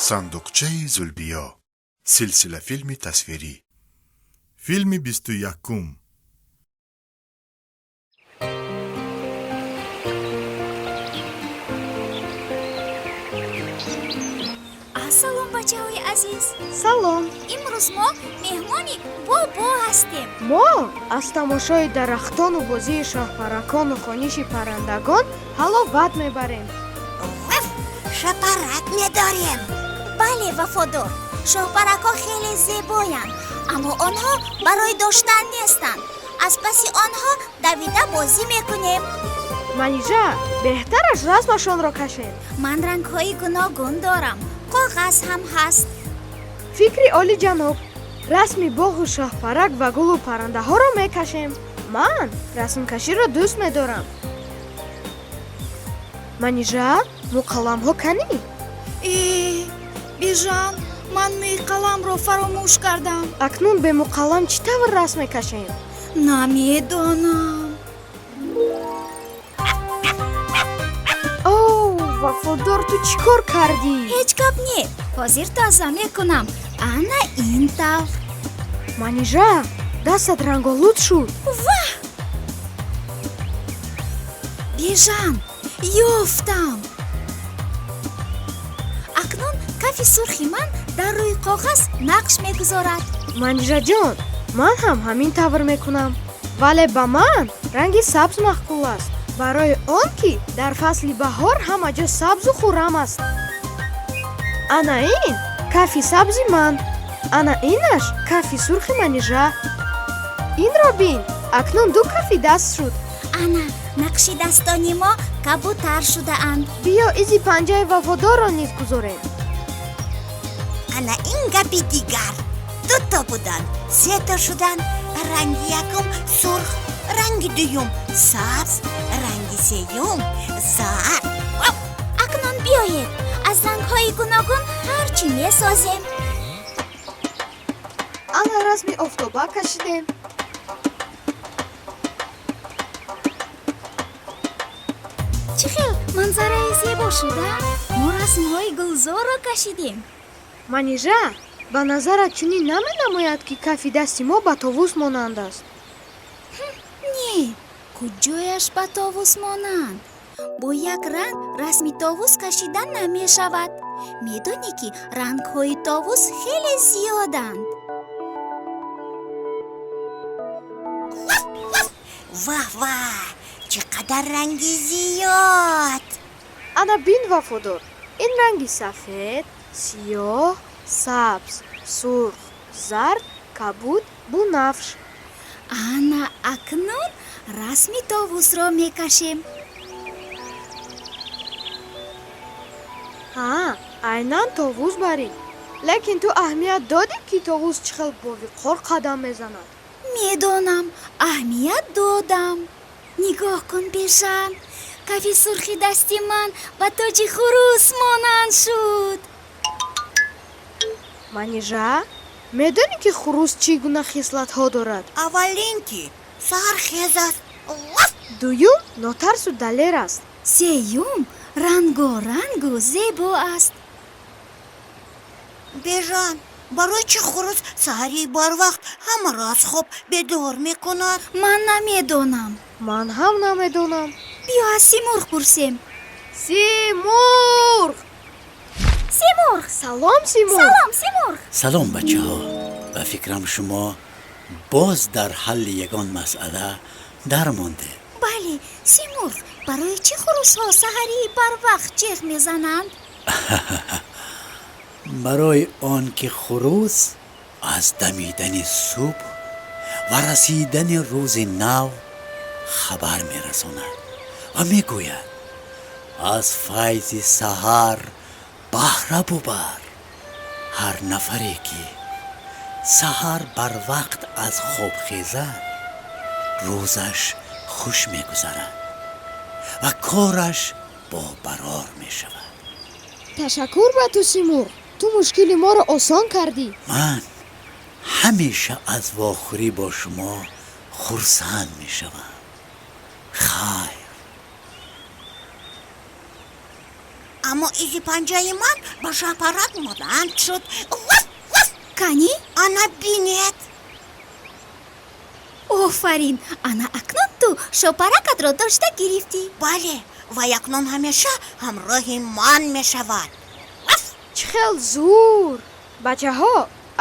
Сандуқчаи Зулбиё, силсилафилми тасвирӣ. Филми 21-ум. Ассалом, бачаҳои азиз! Салом! Имрӯз мо меҳмони бобо ҳастем. Мо аз тамошои дарахтону бозии шоҳпаракону хониши паррандагон ҳаловат мебарем. Ваф, шапарак медорем. Бале, Вафодор, шоҳпаракҳо хеле зебоянд, аммо онҳо барои доштан нестанд. Аз паси онҳо давида бозӣ мекунем. Манижа, беҳтараш расмашонро кашем. Ман рангҳои гуногун дорам, коғаз ҳам ҳаст. Фикри олиҷаноб! Расми боғу шоҳпарак ва гулу паррандаҳоро мекашем. Ман расмкаширо дӯст медорам. Манижа, муқаламҳо канӣ? Э, Бижан, ман мӯйқаламро фаромӯш кардам. Акнун бе муқалам чӣ тавр расм мекашем? Намедонам. О, Вафодор, ту чӣ кор кардӣ? Ҳеҷ гап не, ҳозир тоза мекунам, ана ин тавр. Манижа, дастат ранголуд шуд. Ваҳ, Бижан, ёфтам! Акнун кафи сурхи ман дар рӯи коғаз нақш мегузорад. Манижаҷон, ман ҳам ҳамин тавр мекунам, вале ба ман ранги сабз маъқул аст, барои он ки дар фасли баҳор ҳама ҷо сабзу хуррам аст. Ана ин кафи сабзи ман, ана инаш кафи сурхи Манижа. Инро бин, акнун ду кафи даст шуд. Ана нақши дастони мо кабутар шудаанд. Биё, изи панҷаи Вафодорро низ гузорем. Ана ин гапи дигар: дуто буданд, сето шуданд. Ранги якум сурх, ранги дуюм сабз, ранги сеюм зард. Ваф! Акнун биёед, аз рангҳои гуногун ҳар чӣ месозем. Ана расми офтоба кашидем. Чӣ хел манзараи зебо шуда! Мо расмҳои гулзорро кашидем. Манижа, ба назарат чунин наменамояд, ки кафи дасти мо ба товус монанд аст? Не, куҷояш ба товус монанд? Бо як ранг расми товус кашида намешавад. Медонӣ, ки рангҳои товус хеле зиёданд. Ваҳ, ваҳ, чӣ қадар ранги зиёд! Ана бин, Вафодор, ин ранги сафед, сиёҳ, сабз, сурх, зард, кабуд, бунафш. Ана акнун расми товусро мекашем. Ҳа, айнан товус барин. Лекин ту аҳамият додӣ, ки товус чӣ хел бовиқор қадам мезанад? Медонам, аҳамият додам. Нигоҳ кун, Бежан, кафи сурхи дасти ман ба тоҷи хурус монанд шуд. Манижа, медонӣ, ки хурус чӣ гуна хислатҳо дорад? Аввалин, ки саҳархез аст. Ваф! Дуюм, нотарсу далер аст. Сеюм, рангорангу зебо аст. Бежан, барои чӣ хурус саҳарии барвақт ҳамаро аз хоб бедор мекунад? Ман намедонам. Ман ҳам намедонам. Биё, аз Симурғ пурсем. Симурғ! Симурғ! Салом, Симурғ! Салом, Симурғ! Салом, бачаҳо! Ба фикрам, шумо боз дар ҳалли ягон масъала дармондед. Бале, Симурғ, барои чӣ хурусҳо саҳарии барвақт ҷеғ мезананд? Барои он ки хурус аз дамидани субҳ ва расидани рӯзи нав хабар мерасонад ва мегӯяд: аз файзи саҳар баҳра бубар. Ҳар нафаре ки саҳар барвақт аз хоб хезад, рӯзаш хуш мегузарад ва кораш бобарор мешавад. Ташаккур ба ту, Симурғ, ту мушкили моро осон кардӣ. Ман ҳамеша аз вохӯрӣ бо шумо хурсанд мешавам. Хайр. Аммо изи панҷаи ман ба шапарак монанд шуд. Ваф, ваф! Кани? Ана бинед. Офарин! Ана акнун ту шопаракатро дошта гирифтӣ. Бале, ва акнун ҳамеша ҳамроҳи ман мешавад. Ваф! Чӣ хел зур! Бачаҳо,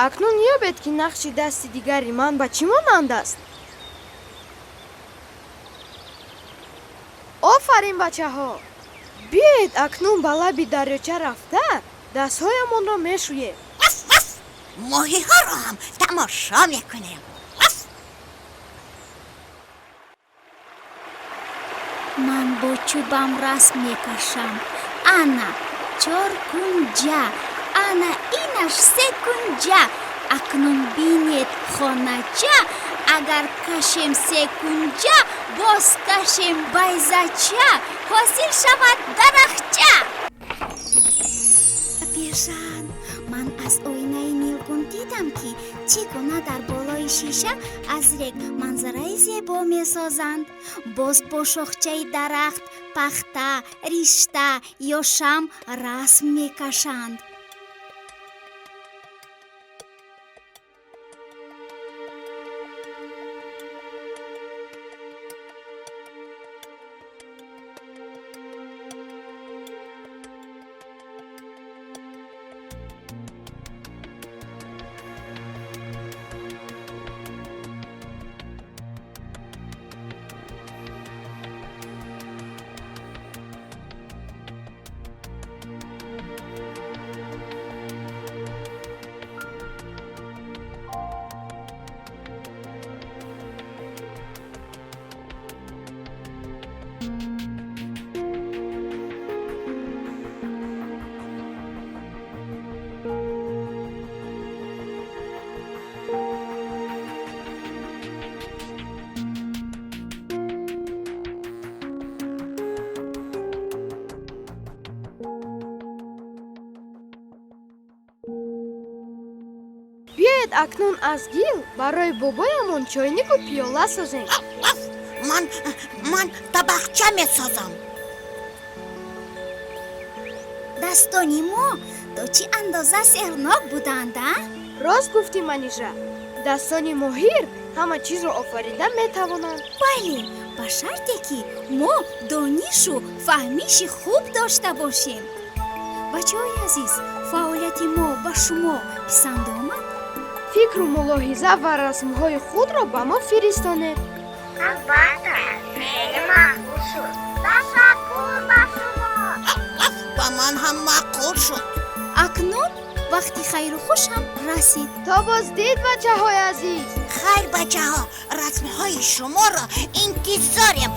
акнун ёбед, ки нақши дасти дигари ман ба чӣ монанд аст. Офарин, бачаҳо! Биёед, акнун ба лаби дарёча рафта дастҳоямонро мешӯем. Ваф, ваф! Моҳиҳоро ҳам тамошо мекунем. Ваф! Ман бо чӯбам расм мекашам. Ана чоркунҷа, ана инаш секунҷа. Акнун бинед, хонача, агар кашем секунҷа, боз кашем байзача, ҳосил шавад дарахча. Бежан, ман аз оинаи нилгун дидам, ки чӣ гуна дар болои шиша аз рег манзараи зебо месозанд. Боз бо шохчаи дарахт пахта, ришта ё шам расм мекашанд. Биёед, акнун аз гил барои бобоямон чойнику пиёла созем. Ваф! Ман табақча месозам. Дастони мо то чӣ андоза сеҳрнок буданд, а? Рост гуфтӣ, Манижа, дастони моҳир ҳама чизро офарида метавонанд. Бале, ба шарте ки мо донишу фаҳмиши хуб дошта бошем. Бачаҳои азиз, фаъолияти мо ба шумо писанд омад? Фикру мулоҳиза ва расмҳои худро ба мо фиристонед. Албатта, хеле маъқул шуд. Ташаккур ба шумо. Ваф! Ба ман ҳам маъқул шуд. Акнун вақти хайру хуш ҳам расид. То боздид, бачаҳои азиз. Хайр, бачаҳо, расмҳои шуморо интизорем.